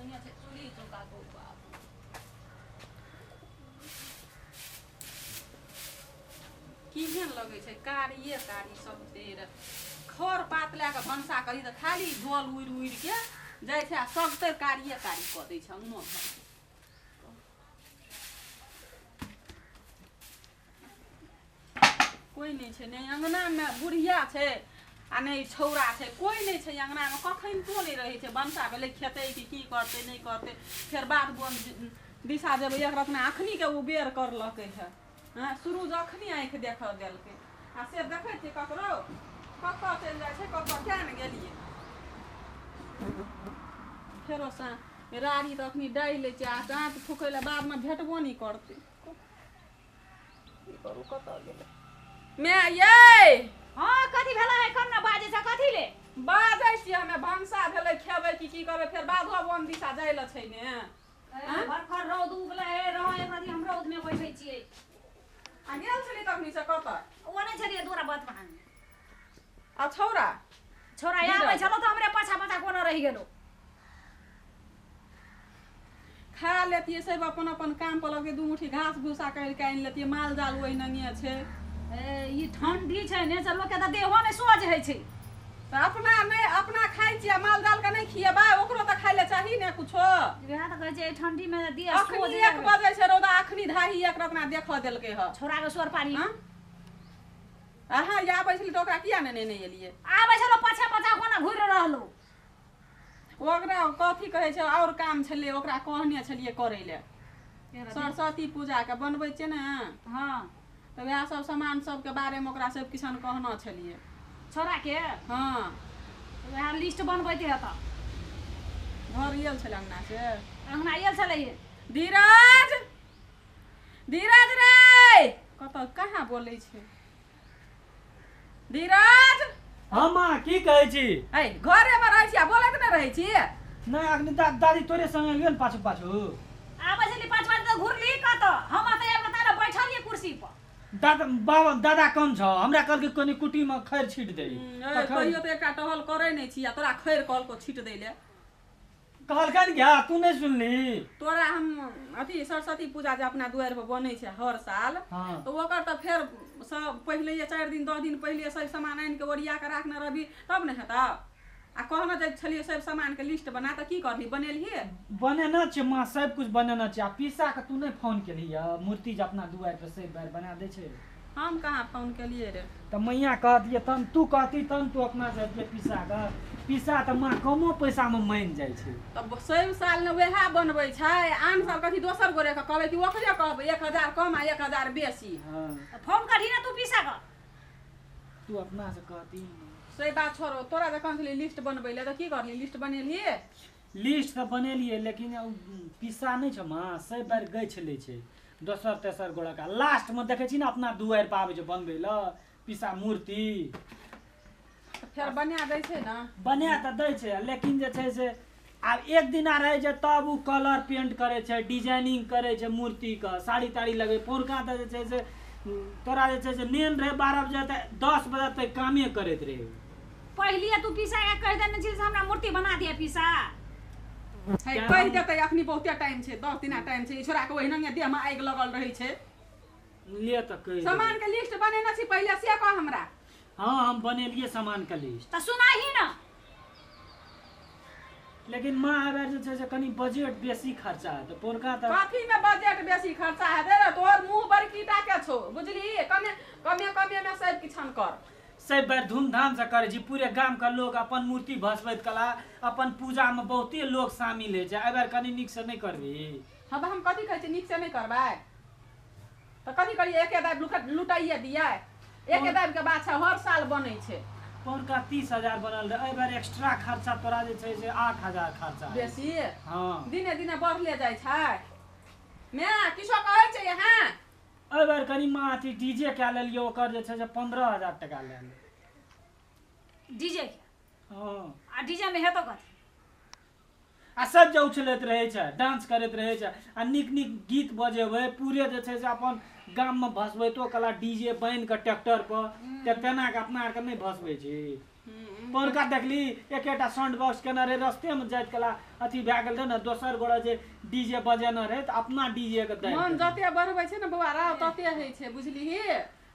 बढ़िया छै चूल्ही चौका गो बाप। केहन लगै छै कारिये कारी सब देर खर पात लए कऽ भनसा करी तऽ खाली जल उड़ि उड़ि के जाइ छै आ सभतरि कारिये कारी कऽ दै छै अङ्गनो घर। कोइ नहि छै, नहि अङ्गनामे बुढ़िया छै आ नहि छौड़ा छै, कोइ नहि छै अङ्गनामे, कखनितो नहि रहै छै। भनसा भेलै खेतै कि की करतै नहि करतै, फेर बाध बन दिशा जेबै एक रत्ना अखनीके ओ बेर करलकै हे। हँ, सुरुज अखनी आँखि देखऽ देलकै आ से देखै छियै ककरो कतऽ चलि जाइ छै कतऽ किया ने गेलियै। फेरो साँ राड़ी तऽ अखनी डाहि लै छै आ चाँप फूकै लए बादमे भेटबो नहि करतै। की करू, कतऽ गेलै माय यै? हँ, कथी भेलै है? कम ने बाजै छ कथी ले? बाजै छियै हमे, भनसा भेलै खेबै कि की करबै, फेर बाधो बन दिशा जाइ लए छै ने। भरफर रौद उगलै हे, रह एक रति, हम रौद में बैठै छियै। आ गेल छली तखनी से कतऽ? ओ नहि छलियै दूरा बात बहाने। आ छौड़ा? छौड़ा आबै छलो तऽ हमरे पाछा पाछा कोना रहि गेलो। खा लेतियै सब अपन अपन काम पर लगतै, दू मुट्ठी घास भूसा करि के आनि लेतियै, माल जाल ओहिनंगे छै। ए, ई ठंडी छै ने से लोकके तऽ देहो नहि सोझ होइ छै। तऽ अपना नहि अपना खाइ छियै, माल जाल के नहि खिएबै? ओकरो तऽ खाइ लए चाही ने कुछो। वएह तऽ कहै छै, एहि ठंडी मे देह अखनी सोझ एक बजै छै रौदा, अखनी धाही एक रतना देखऽ देलकै ह। छौड़ा के सोर पारी। हँ? अहाँ आबै छली तऽ ओकरा किया ने नेने एलियै? आबै छलो पाछा पाछा कोना घुरि रहलो। ओकरा कथी कहै छै, आओर काम छलै, ओकरा कहने छलियै करै लए। सरस्वती पूजाके बनबै छियै ने? हँ। तऽ वएह सब सामान सबके बारेमे ओकरा सब किसान कहना छलियै। छौड़ा के? हँ। वएह लिस्ट बनबैत हेतऽ। घर आयल छलै अंगना से? अंगना आयल छलै। धीरज, धीरज रे, कतऽ कहाँ बोलै छै धीरज? हँ माँ, की कहै छी? ऐ, घरेमे रहै छी आ बोलैत नहि रहै छी? नहि, अखनी दादी तोरे संगे एलियौ ने पाछू पाछू। आबै छली पाँच बजे तऽ घुरली कतऽ? हम एतऽ आबि कऽ तारे बैठलियै कुर्सी पर। दादा, बाबा, दादा कम छौ, हमरा कहलकै कनि कुटी मे खैर छीट दे। ऐ, कहियो तऽ एकटा टहल करै नहि छी आ तोरा खैर कहलको छीट दै लए? कहलकनि क्या, तू नहि सुनली? तोरा हम अथी सरस्वती पूजा जे अपना दुआरि पर बनै छै हर साल, हँ, तऽ ओकर तऽ फेर सब पहिले 4 दिन 10 दिन पहिले सब सामान आनि कऽ ओरिया कऽ राखने रहबी तब ने हेतौ। आ कहने जे छलियै सब सामानके लिस्ट बना, तऽ की करली, बनेलही? बनेने छियै माँ, सब कुछ बनेने छियै। आ पीसा के तू नहि फोन केलही मूर्ति जे अपना दुआरि पर सब बार बना दै छै? हम कहाँ फोन केलियै रे। तऽ मैया कहतियै तहन तू कहती, तहन तू अपना से अतियै पीसा के। पीसा तऽ माँ कमो पैसा मे मानि जाइ छै। तऽ सब साल ने वएह बनबै छै, आन साल कथी दोसर गोरे के कहबै कि ओकरे कहबै 1000 कम आ 1000 बेसी? हँ। तऽ फोन करही ने तू पीसा कऽ। तू अपना से कहती। से बात छोड़ो, तोरा जे कहने छलियै लिस्ट बनबै लए तऽ की करली, लिस्ट बनेलही? लिस्ट तऽ बनेलियै, लेकिन उ पीसा नहि छै माँ, सब बार गछि लै छै दोसर तेसर गोड़क आ लास्टमे देखै छी ने अपना दुआरि पर आबै छै बनबै लए पीसा मूर्ति। तऽ फेर बना दै छै ने? बना तऽ दै छै, लेकिन जे छै से आब एक दिना रहै छै तब ओ कलर पेंट करै छै, डिजाइनिंग करै छै मूर्तिके, साड़ी ताड़ी लगै। पौरका तऽ जे छै से तोरा जे छै से नेन रहै 12 बजे तऽ 10 बजे तक कामे करैत रहै। पहलिए तू पीसा के कहि देने छी से हमरा मूर्ति बना दिया पीसा। हे, कहि देतै, अखनी बहुते टाइम छै, 10 दिना टाइम छै। ई छोड़ा के ओहिना देहमे आगि लगल रहै छै। ले तऽ कहि देबै। सामान के लिस्ट बनेने छी पहिले से कह हमरा। हँ, हम बनेलियै सामानके लिस्ट। तऽ सुनाही ने। लेकिन माँ, एहि बेर जे छै से कनि बजट बेसी खर्चा हेतै, पौरका तऽ कथी में बजट बेसी खर्चा हेतै रे? तोहर मुंह बड़की टा के छौ, बुझली? कमे कमे कमे में सब किछन कर। सब बार धूमधाम से करै छी, पूरे गाम के लोग अपन मूर्ति भसबैत कला अपन पूजा में बहुते लोग शामिल होइ छै। एहि बेर कनि नीक से नहि करबही? हँ, तऽ हम कथी कहै छियै, नीक से नहि करबै तऽ कथी करियै? एके दाबि लुटाइए दियै? एके दाबि के बात छै, हर साल बनै छै। पौरका 30,000 बनल रहै, एहि बेर एक्स्ट्रा खर्चा तोरा जे छै से 8,000 खर्चा हेतै। बेसी? हँ। दिने दिने बढ़ले जाइ छै। माय, किछो कहै छै यहाँ? एहि बेर कनि माँ अथी डीजे कए लेलियै, ओकर जे छै से 15,000 टका लए ले। डीजे के? हँ। आ डीजे में हेतो कथी? आ सब जे उछलैत रहै छै, डांस करैत रहै छै आ नीक नीक गीत बजेबै, पूरे जे छै से अपन गाममे भसबैतो कला डीजे बान्हि कऽ ट्रैक्टर पर, तऽ तेना कऽ अपना आरके नहि भसबै छी? पौरका देखली एकेटा साउंड बॉक्स केने रहे रस्ते में जाइत कला अथी भए गेल रहे ने दोसर गोड़ा जे डीजे बजेने रहे तऽ अपना डीजे के दे मन जते बढ़बै छै ने बौआ रौ तते होइ छै बुझलिही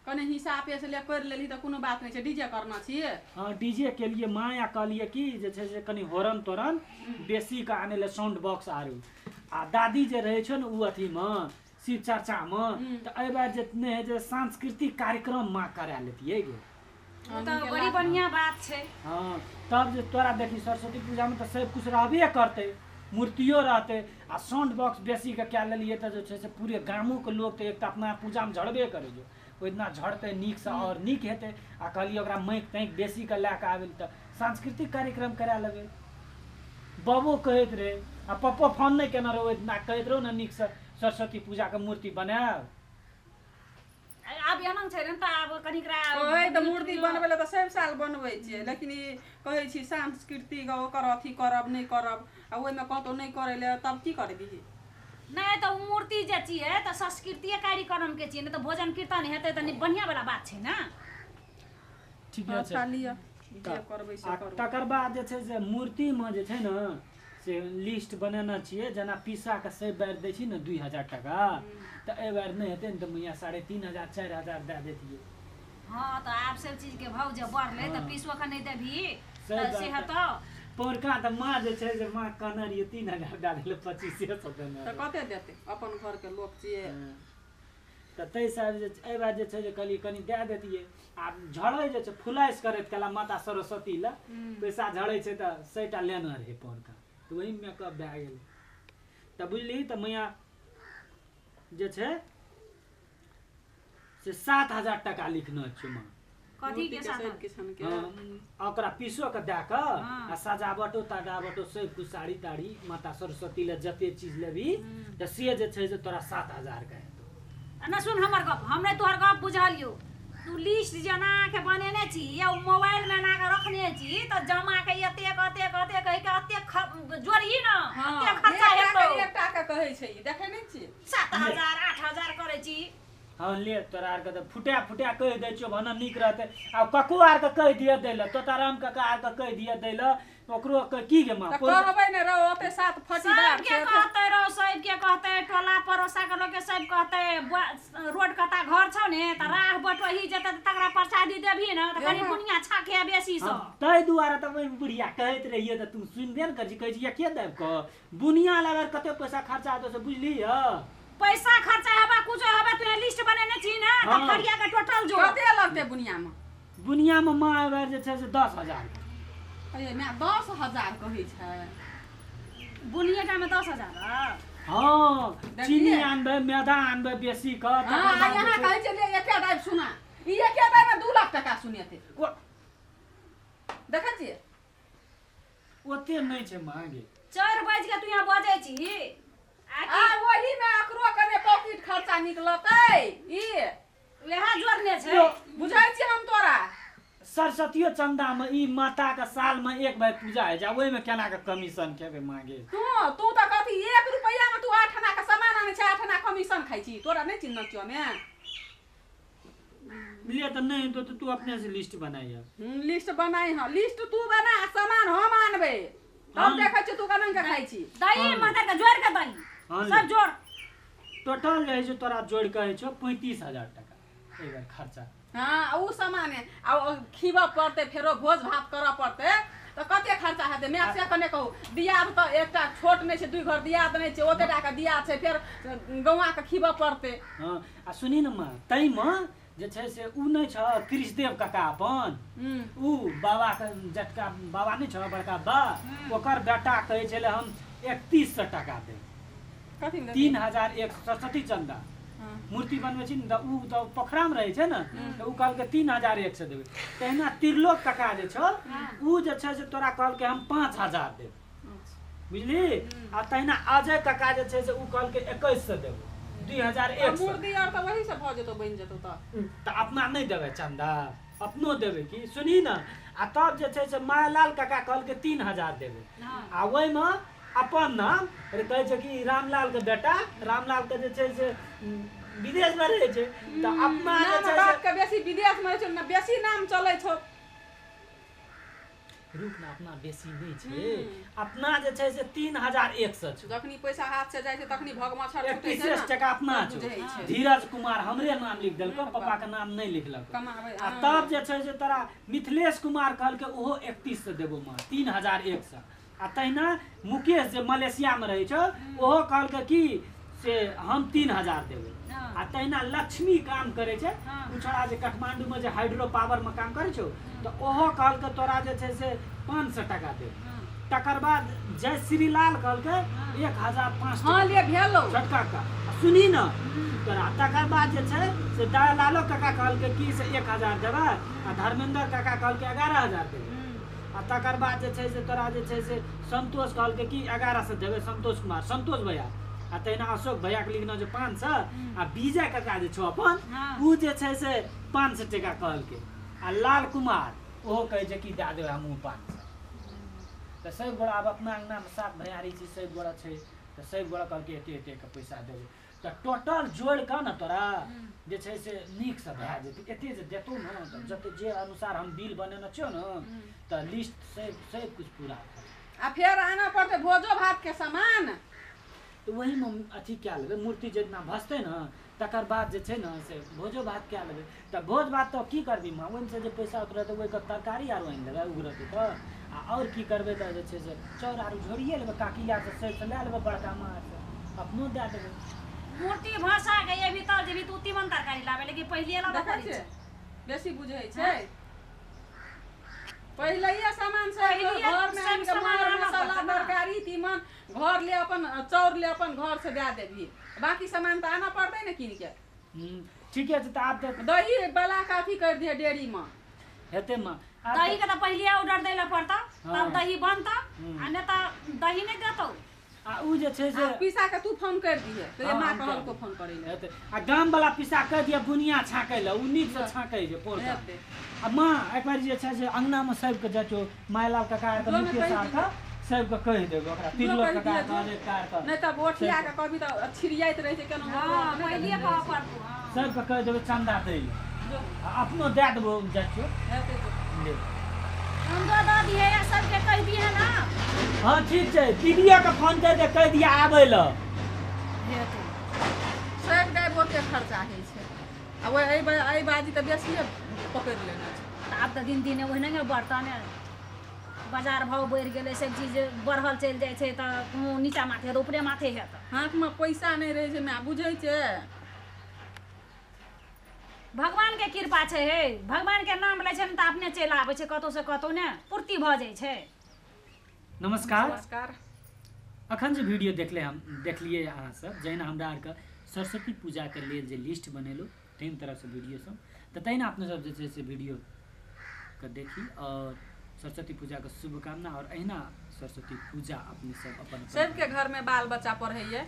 कने हिसाबे से ले कर लेली तऽ कोनो बात नहि छै डीजे करना छियै। हाँ डीजे के लिए माया कहलिए कि जे छै से कनि होरन तोरन बेसी के आने ले साउंड बॉक्स आरू आ दादी जे रहे छै ने उ अथी में शिव चर्चा में तऽ एहि बार जे नहि जे सांस्कृतिक कार्यक्रम माँ करा लेतियै गे तऽ बड़ी बढ़िया बात छै। हाँ तब जे तोरा देखी सरस्वती पूजा में तऽ सब कुछ रहबे करतै मूर्तियो रहतै आ साउंड बॉक्स बेसी के कए लेलियै तऽ जे छै से पूरे गामो के लोग तऽ एक तऽ अपना पूजा में झड़बे करै छै ओहि दिना झड़तै नीकसँ आओर नीक हेतै आ कहलियै ओकरा माइक ताइक बेसी के लए कऽ आबै तऽ सांस्कृतिक कार्यक्रम करा लेबै। बाबो कहैत रहै आ पप्पो फोन नहि केने रहौ ओहि दिना कहैत रहौ ने नीकसँ सरस्वती पूजाके मूर्ति बनायब। आब एना छै ने तऽ आब कनिकरा कहै तऽ मूर्ति बनबै लए तऽ सब साल बनबै छियै लेकिन ई कहै छी सांस्कृतिक ओकर अथी करब नहि करब आ ओहिमे कतौ नहि करै लए तब की करबिही? नहि तऽ ओ मूर्ति जे छियै तऽ संस्कृतिये कार्यक्रम के छियै नहि तऽ भोजन कीर्तन हेतै तऽ बढ़िया वाला बात छै ने। ठीके छै अच्छा लिअ जे करबै से करू। तकर बाद जे छै से मूर्तिमे जे छै ने से लिस्ट बनेने छियै जेना पीसा के सब बार दै छी ने 2000 टका तऽ एहि बार नहि हेतै ने तऽ मैया 3500 4000 दए दैतियै। हाँ तऽ आब सब चीज के भाव जे बढ़लै तऽ पीसो के नहि देबही तऽ से हेतौ। पौरका तऽ माँ जे छै से माँ कहने रहियै 3000 दए देलै 2500 देने तऽ कते देतै अपन घर के लोक छियै। तऽ ताहि साल जे एहि बार जे छै जे कहलियै कनि दए दैतियै आ झड़ै जे छै फुलाइस करैत कला माता सरस्वती लए पैसा झड़ै छै तऽ 100टा लेने रहै पौरका तऽ ओहिमे मेकअप भए गेलै। तऽ बुझली तऽ मैया जे छै से 7000 टका लिखने छै माँ। कथी के 7,000? हाँ ओकरा पीसो के दए कऽ आ सजावटो तजावटो सब कुछ साड़ी ताड़ी माता सरस्वती लए जते चीज लेबही तऽ से जे छै से तोरा 7000 के हेतौ। ना सुन हमर गप हम नहि तोहर गप बुझलियौ। तू लिस्ट जेना के बनेने छी या मोबाइल में एना के रखने छी तऽ जमा के एतेक एतेक एतेक कहि के एतेक जोड़ही ने एतेक खर्चा हेतौ। एकटा के कहै छै ई देखै नहि छियै 7000 8000 करै छी। हाँ ले तोरा आरके तऽ फुटा फुटा कहि दै छियौ भने नीक रहतै। आब कको आरके कहि दिअ दै लए तोताराम काका आरके कहि दिअ दै लए ओकरो की गे माँ कहबै ने रौ ओते सात फटीदार सबके कहतै रौ सबके कहतै टोला पड़ोसा के लोक सब कहतै रोड कता घर छौ ने तऽ राह बटोही जेतै तऽ तकरा प्रसादी देबही ने तऽ कनि बुनिया छाके बेसी सँ। ताहि दुआरे तऽ ओहि बुढ़िया कहैत रहियै तऽ तू सुनबे ने करै छी कहै छी के देब कऽ बुनिया लए कते पैसा खर्चा हेतौ से बुझलिही? पैसा खर्चा हेबा कुछो हेबा तू लिस्ट बनेने छी ने तऽ फरिया के टोटल जो कते लगतै बुनिया में? बुनिया में माँ एहि बेर जे छै से 10,000। अरे माय 10,000 कहै छै बुनिया में 10,000? हाँ चीनी आनबै मैदा आनबै बेसी के। हाँ यहाँ कहै छै ले एके दाबि सुना ई एके दाबि में 2 लाख टका सुनेतै देखै छियै ओते नहि छै माँगे। 4 बज के तू यहाँ बजै छी आ वही में अकरो कने पॉकेट खर्चा निकलतै ई वएह जोड़ने छै बुझै छी हम तोरा। सरस्वतियो चंदा में ई माता के साल में एक बार पूजा होइ छै ओहिमे केना के कमीशन खेबै मांगे? तू तू तऽ कथी 1 रुपैया में तू 8 आना के सामान आनै छै 8 आना कमीशन खाइ छी तोरा नहि चिन्है छियौ हमे? ले तऽ नहि तो तू अपने से लिस्ट बनाइए। लिस्ट बनाइ। हाँ लिस्ट तू बना सामान हम आनबै तब देखै छियौ तू केना के खाइ छी। दही माता के जोड़ के दही सब जोड़ टोटल जे छै तोरा जोड़ के होइ छौ 35,000 टका एहि बेर खर्चा। हाँ उ सामान है आ खीबऽ पड़तै फेरो भोज भात करऽ पड़तै तऽ कते खर्चा हेतै? माय से कने कहू दियाद तऽ एकटा छोट नहि छै 2 घर दियाद नहि छै ओते टा के दियाद छै फेर गौआ के खीबऽ पड़तै। हाँ आ सुनी ने माँ ताहिमे जे छै से उ नहि छ कृष्णदेव काका अपन उ बाबा के जटका बाबा नहि छ बड़का बा ओकर बेटा कहै छलै हम 3100 टका देब। कथी? 3100 सरस्वती चंदा मूर्ति बनबै छी ने तऽ उ तऽ पोखरामे रहै छै ने तऽ उ कहलकै 3100 देबै। तहिना त्रिलोक काका जे छौ उ जे छै से तोरा कहलकै हम 5000 देब बुझली। आ तहिना अजय काका जे छै से उ कहलकै 2100 देबै 2100। मूर्ति आर तऽ वही से भऽ जेतौ बनि जेतौ तऽ अपना नहि देबै चंदा अपनो देबै की सुनही ने। आ तब जे छै से मायालाल काका कहलकै 3000 देबै आ ओहिमे अपन नाम कहै छै कि रामलाल के बेटा रामलाल के जे छै से विदेश में रहै छै तऽ अपना जे छै बाप के बेसी विदेश में रहै छै ने बेसी नाम चलै छौ। रुक ना, अपना बेसी नहीं छै, अपना जे छै से 3100 छै। जखनी पैसा हाथ से जाइ छै तखनी भगमाछर छूटै छै 31 टका अपना छै। धीरज कुमार हमरे नाम लिख देलको, पापा के नाम नहीं लिखलको। आ तब जे छै से तोरा मिथिलेश कुमार कहलकै ओहो 3100 देबो माँ, 3100। आ तहिना मुकेश जे मलेशिया में रहै छौ ओहो कहलकै कि से हम 3000 देबै। आ तहिना लक्ष्मी काम करै छै ओ छोड़ा जे काठमांडू में जे हाइड्रो पावर में काम करै छौ तऽ ओहो कहलकै तोरा जे छै से 500 टका देब। तकर बाद जय श्री लाल कहलकै 1005। हाँ ले भेलो छोटका का सुनी न तोरा। तकर बाद जे छै से दयालालो काका कहलकै कि से 1000 देबै, आ धर्मेंद्र काका कहलकै 11000 देबै। आ तकर बाद जे छै से तोरा जे छै से संतोष कहलकै कि 1100 देबै, संतोष कुमार, संतोष भैया। आ तहिना अशोक भैया के लिखना जो 500, आ विजय काका जे छौ अपन उ जे छै से 500 टका कहलकै। आ लाल कुमार ओहो कहै छै कि दए देबै हमहूँ 500। तऽ सब गोरा आब अपना अङ्गनामे 7 भैयारी छी, सब गोरा छै, तऽ सब गोरा कहलकै एते एते के पैसा देबै। तऽ टोटल जोड़ि कऽ ने तोरा जे छै से नीकसँ भए जेतै। एते जे देतौ ने तऽ जते जे अनुसार हम बिल बनेने छियौ ने तऽ लिस्ट सब कुछ पूरा। आ फेर आनऽ पड़तै भोजो भात के सामान, तऽ वहीमे अथी कए लेबै। मूर्ति जितना भसतै ने तकर बाद जे छै ने से भोजो भात कए लेबै। तऽ भोज भात तऽ की करबी माँ, ओहिमे जे पैसा उतरतै ओहिके तरकारी आरो आनि लेबै उगरतै तऽ। आ आओर की करबै तऽ जे छै से चाउर आरो झोरिए लेबै, काकी आरसँ सभसँ लए लेबै, बड़का माँसँ अपनो दए देबै। मूर्ति भसा के अभी तब जेबी तू तीमन तरकारी लाबे, लेकिन पहिले लाबे पड़ै छै, बेसी बुझै छै। पहिलैये सामान सब घर में आनि के मार मसाला तरकारी तीमन घर ले, अपन चाउर ले अपन घर से दए देबही, बाकी सामान तऽ आनऽ पड़तै ने कीन के। ठीके छै। तऽ आब तऽ दही वाला के अथी कर दिहे डेयरी में हेतै माँ। दही के तऽ पहिले ऑर्डर दै लए पड़तौ तब दही बनतौ, आ नहि तऽ दही नहि देतौ। आ उ जे छै से पीसा के तू फोन कर दिहे, तऽ माँ कहलको फोन करै लए। हेतै। आ गाम वाला पीसा कह दिया बुनिया छाकै लए, उ नीक से छाकै छै पोरका। आ माँ एक बार जे छै से अंगना में सबके जाइ छौ, मायलाल काका आर के मुकेश आर के सबके कहि देबै, ओकरा तिरलो काका के अनेक कार के, नहि तऽ गोठिया के कहबी तऽ छिड़ियाइत रहै छै केना। हां पहिले कहऽ पड़तौ, सबके कहि देबै चंदा दै लए, आ अपनो दए देबो जाइ छौ। हेतै। चंदो दऽ दिहे आ सबके कहि दिहे ना। हाँ ठीक छै, दीदिया के फोन कर दे, कहि दिया आबै लए। हेतै। सब दाइ बहुते खर्चा होइ छै, आ ओहि एहि बाजी तऽ बेसिए पकड़ि लेने छै। आब तऽ दिन दिन ओहिना बढ़तऽ ने, बाजार भाव बढ़ि गेलै, सब चीज बढ़ल चलि जाइ छै, तऽ कोनो नीचा माथे तऽ ऊपरे माथे हेतै। हाथमे पैसा नहि रहै छै माय, बुझै छै। भगवान के कृपा छै हे, भगवान के नाम लै छै ने तऽ अपने चलि आबै छै, कतहु से कतहु ने पूर्ति भऽ जाइ छै। नमस्कार। नमस्कार। अखन जे वीडियो देखले हम देखलिए अहाँ सब, जहिना हमरा आरके सरस्वती पूजाके लेल जे लिस्ट बनेलहुँ तीन तरहसँ वीडियो सब, तऽ तहिना अपने सब जे छै से वीडियो के देखी और सरस्वती पूजाके शुभकामना। और अहिना सरस्वती पूजा अपने सब अपन सबके घर में बाल बच्चा पढ़ैए,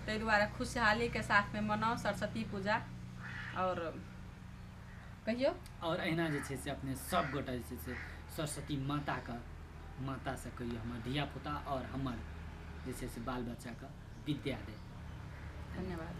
ताहि दुआरे खुशहालीके साथमे मनाउ सरस्वती पूजा। और कहियौ, और अहिना जे छै से अपने सब गोटा जे छै से सरस्वती माताके मातासँ कहियौ हमर धियापुता और हमर जे छै से बाल बच्चाके विद्या दे। धन्यवाद।